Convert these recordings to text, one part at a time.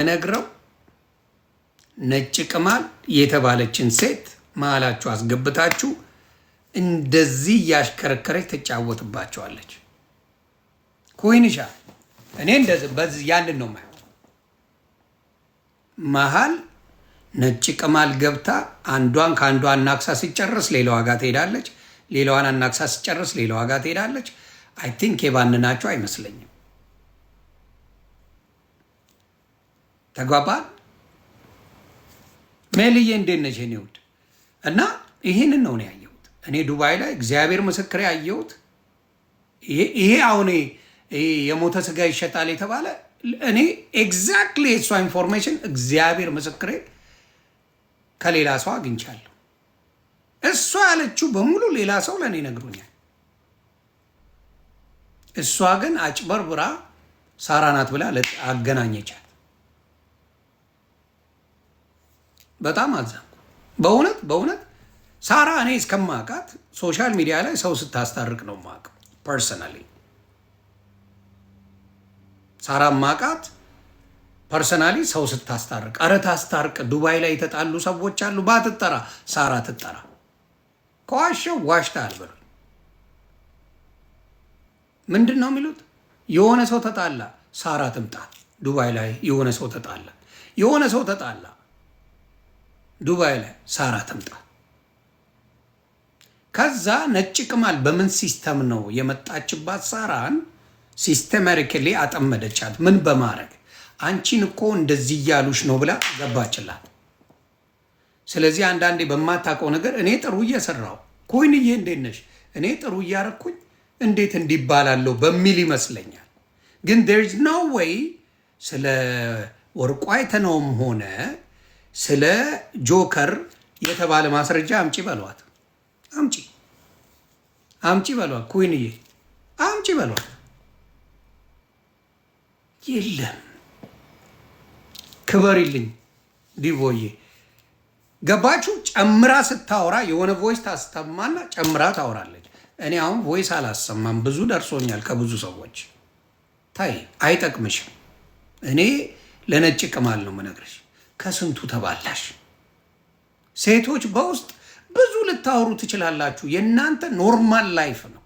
የምነግረው ነጭ ቅማል የተባለችን ሴት መሀላችሁ አስገብታችሁ እንደዚህ እያሽከረከረች ትጫወትባቸዋለች። ኮይንሻ እኔ እንደዚህ በዚህ ያንን ነው የማየው። መሀል ነጭ ቅማል ገብታ አንዷን ከአንዷ አናክሳ ሲጨርስ ሌላዋ ጋር ትሄዳለች። ሌላዋን አናክሳ ሲጨርስ ሌላዋ ጋር ትሄዳለች። I think የባንናቸው አይመስለኝም። ተግባባል። ሜልዬ እንዴት ነሽ የኔ ውድ? እና ይህንን ነው ያየሁት እኔ ዱባይ ላይ እግዚአብሔር ምስክር ያየሁት ይሄ አሁን የሞተ ስጋ ይሸጣል የተባለ እኔ exactly የእሷ information እግዚአብሔር ምስክሬ ከሌላ ሰው አግኝቻለሁ። እሷ ያለችው በሙሉ ሌላ ሰው ለእኔ ነግሮኛል። እሷ ግን አጭበርብራ ሳራ ናት ብላ አገናኘቻት። በጣም አዘንኩ። በእውነት በእውነት ሳራ እኔ እስከማውቃት social media ላይ ሰው ስታስታርቅ ነው የማውቀው። Personally ሳራ ማውቃት personally ሰው ስታስታርቅ፣ ኧረ ታስታርቅ። ዱባይ ላይ የተጣሉ ሰዎች አሉ። ባትጠራ ሳራ ትጠራ። ከዋሸው ዋሽተሃል በሉኝ። ምንድን ነው የሚሉት? የሆነ ሰው ተጣላ፣ ሳራ ትምጣ። ዱባይ ላይ የሆነ ሰው ተጣላ፣ የሆነ ሰው ተጣላ፣ ዱባይ ላይ ሳራ ትምጣ። ከዛ ነጭ ቅማል በምን system ነው የመጣችባት? ሳራን systematically አጠመደቻት። ምን በማድረግ አንቺን እኮ እንደዚህ እያሉሽ ነው ብላ ገባችላት። ስለዚህ አንዳንዴ በማታውቀው ነገር እኔ ጥሩ እየሰራው ኮይንዬ እንዴት ነሽ፣ እኔ ጥሩ እያረኩኝ እንዴት እንዲባላለሁ በሚል ይመስለኛል። ግን there is no way ስለ ወርቁ አይተነውም ሆነ ስለ ጆከር የተባለ ማስረጃ አምጪ በሏት። አምጪ አምጪ በሏት። ኩንዬ አምጪ በሏት። የለም ክበሪልኝ ዲቮዬ ገባችሁ? ጨምራ ስታወራ የሆነ voice ታስተማና ጨምራ ታወራለች። እኔ አሁን voice አላሰማም፣ ብዙ ደርሶኛል ከብዙ ሰዎች። ታይ አይጠቅምሽም። እኔ ለነጭ ቅማል ነው የምነግርሽ። ከስንቱ ተባላሽ። ሴቶች በውስጥ ብዙ ልታወሩ ትችላላችሁ። የእናንተ normal life ነው።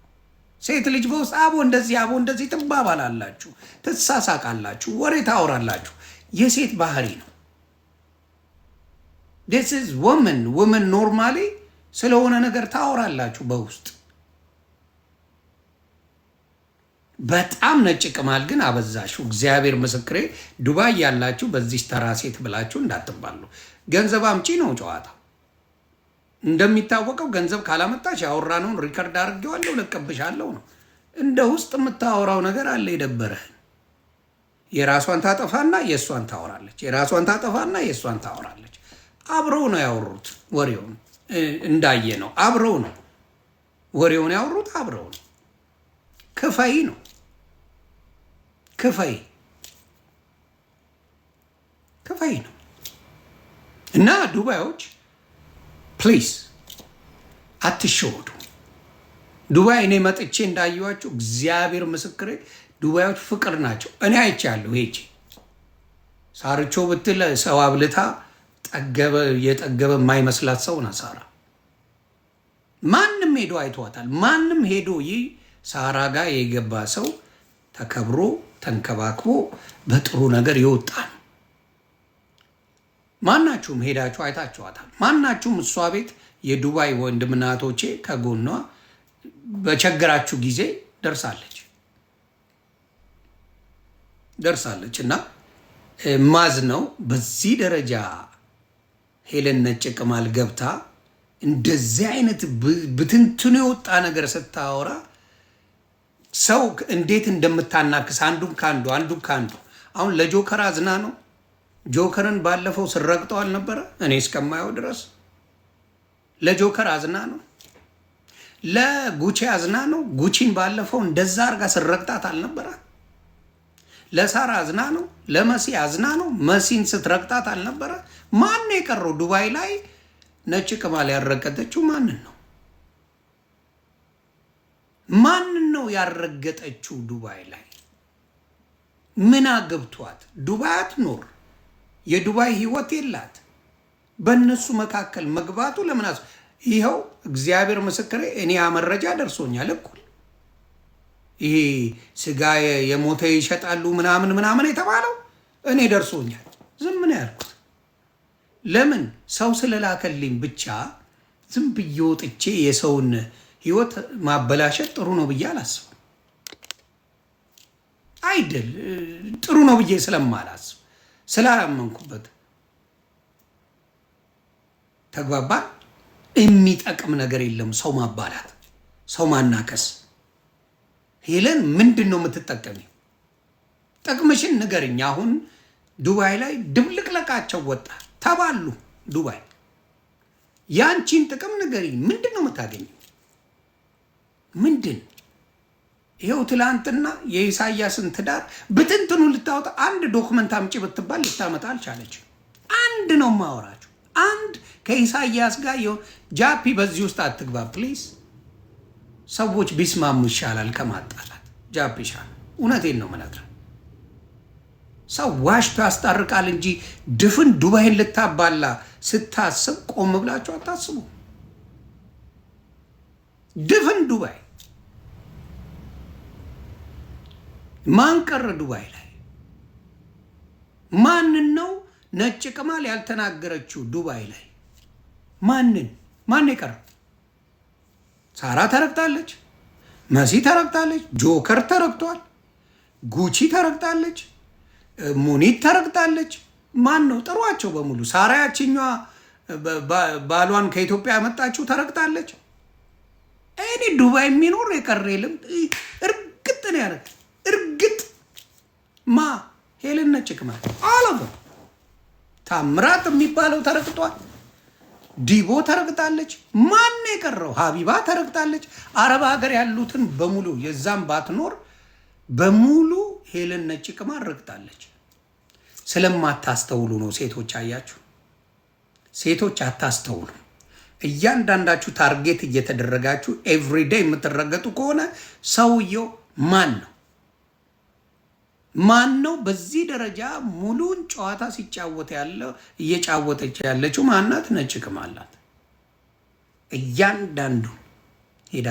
ሴት ልጅ በውስጥ አቦ እንደዚህ አቦ እንደዚህ ትባባላላችሁ፣ ትሳሳቃላችሁ፣ ወሬ ታወራላችሁ። የሴት ባህሪ ነው። This is women women normally ስለሆነ ነገር ታወራላችሁ በውስጥ። በጣም ነጭ ቅማል ግን አበዛሹ። እግዚአብሔር ምስክሬ፣ ዱባይ ያላችሁ በዚህ ተራ ሴት ብላችሁ እንዳትባሉ። ገንዘብ አምጪ ነው ጨዋታ። እንደሚታወቀው ገንዘብ ካላመጣች ያወራነውን record አድርጌዋለሁ ለቀብሻለሁ ነው። እንደ ውስጥ የምታወራው ነገር አለ የደበረህን። የራሷን ታጠፋና የእሷን ታወራለች። የራሷን ታጠፋና የእሷን ታወራለች። አብረው ነው ያወሩት ወሬውን እንዳየ ነው። አብረው ነው ወሬውን ያወሩት አብረው ነው። ክፈይ ነው ክፈይ ክፈይ ነው። እና ዱባዮች please አትሸወዱ። ዱባይ እኔ መጥቼ እንዳየኋቸው እግዚአብሔር ምስክሬ ዱባዮች ፍቅር ናቸው። እኔ አይቻለሁ። ሄጄ ሳርቾ ብትል ሰው አብልታ ጠገበ የጠገበ የማይመስላት ሰው ናት ሳራ። ማንም ሄዶ አይቷታል። ማንም ሄዶ ይህ ሳራ ጋር የገባ ሰው ተከብሮ ተንከባክቦ በጥሩ ነገር የወጣ ነው። ማናችሁም ሄዳችሁ አይታችኋታል። ማናችሁም እሷ ቤት የዱባይ ወንድምናቶቼ ከጎኗ በቸገራችሁ ጊዜ ደርሳለች ደርሳለች እና ማዝ ነው በዚህ ደረጃ ሄለን ነጭ ቅማል ገብታ እንደዚህ አይነት ብትንትኑ የወጣ ነገር ስታወራ ሰው እንዴት እንደምታናክስ አንዱን ከአንዱ አንዱን ከአንዱ አሁን ለጆከር አዝና ነው። ጆከርን ባለፈው ስረግጠው አልነበረ? እኔ እስከማየው ድረስ ለጆከር አዝና ነው። ለጉቺ አዝና ነው። ጉቺን ባለፈው እንደዛ አርጋ ስረግጣት አልነበረ? ለሳራ አዝና ነው። ለመሲ አዝና ነው። መሲን ስትረግጣት አልነበረ? ማን ነው የቀረው? ዱባይ ላይ ነጭ ቅማል ያረገጠችው ማንን ነው? ማንን ነው ያረገጠችው? ዱባይ ላይ ምን አገብቷት? ዱባይ አትኖር፣ የዱባይ ህይወት የላት። በእነሱ መካከል መግባቱ ለምን ይኸው እግዚአብሔር ምስክሬ፣ እኔ ያ መረጃ ደርሶኛል። እኩል ይሄ ስጋ የሞተ ይሸጣሉ ምናምን ምናምን የተባለው እኔ ደርሶኛል። ዝም ነው ያልኩት። ለምን ሰው ስለላከልኝ ብቻ ዝም ብዬ ወጥቼ የሰውን ህይወት ማበላሸት ጥሩ ነው ብዬ አላስብም። አይደል ጥሩ ነው ብዬ ስለማላስብ፣ ስላላመንኩበት። ተግባባ። የሚጠቅም ነገር የለም። ሰው ማባላት፣ ሰው ማናከስ። ሄለን ምንድን ነው የምትጠቀሚው? ጥቅምሽን ንገርኝ። አሁን ዱባይ ላይ ድብልቅለቃቸው ወጣ ተባሉ። ዱባይ ያንቺን ጥቅም ንገሪኝ። ምንድን ነው የምታገኘው? ምንድን? ይኸው ትላንትና የኢሳያስን ትዳር ብትንትኑ ልታወጣ አንድ document አምጪ ብትባል ልታመጣ አልቻለች። አንድ ነው የማወራቸው። አንድ ከኢሳያስ ጋር ጃፒ በዚህ ውስጥ አትግባ please። ሰዎች ቢስማሙ ይሻላል ከማጣላት። ጃፒ ይሻላል። እውነቴን ነው የምነግርህ። ሰው ዋሽቶ ያስታርቃል እንጂ ድፍን ዱባይን ልታባላ ስታስብ ቆም ብላችሁ አታስቡ። ድፍን ዱባይ ማን ቀረ? ዱባይ ላይ ማንን ነው ነጭ ቅማል ያልተናገረችው? ዱባይ ላይ ማንን ማን የቀረ? ሳራ ተረግጣለች፣ መሲ ተረግጣለች፣ ጆከር ተረግጧል፣ ጉቺ ተረግጣለች፣ ሙኒት ተረግጣለች። ማን ነው ጥሯቸው በሙሉ። ሳራ ያችኛዋ ባሏን ከኢትዮጵያ ያመጣችው ተረግጣለች። እኔ ዱባይ የሚኖር የቀረ የለም። እርግጥ ነው ያደረግ እርግጥ ማ ሄለን ነጭ ቅማል አለፈ። ታምራት የሚባለው ተረግጧል። ዲቦ ተረግጣለች። ማን የቀረው? ሀቢባ ተረግጣለች። አረብ ሀገር ያሉትን በሙሉ የዛም ባትኖር በሙሉ ሄለን ነጭ ቅማል ረግጣለች። ስለማታስተውሉ ነው ሴቶች። አያችሁ፣ ሴቶች አታስተውሉ። እያንዳንዳችሁ target እየተደረጋችሁ everyday የምትረገጡ ከሆነ ሰውየው ማን ነው? ማን ነው በዚህ ደረጃ ሙሉን ጨዋታ ሲጫወት ያለው እየጫወተች ያለችው ማናት? ነጭ ቅማል ናት። እያንዳንዱ ሄዳ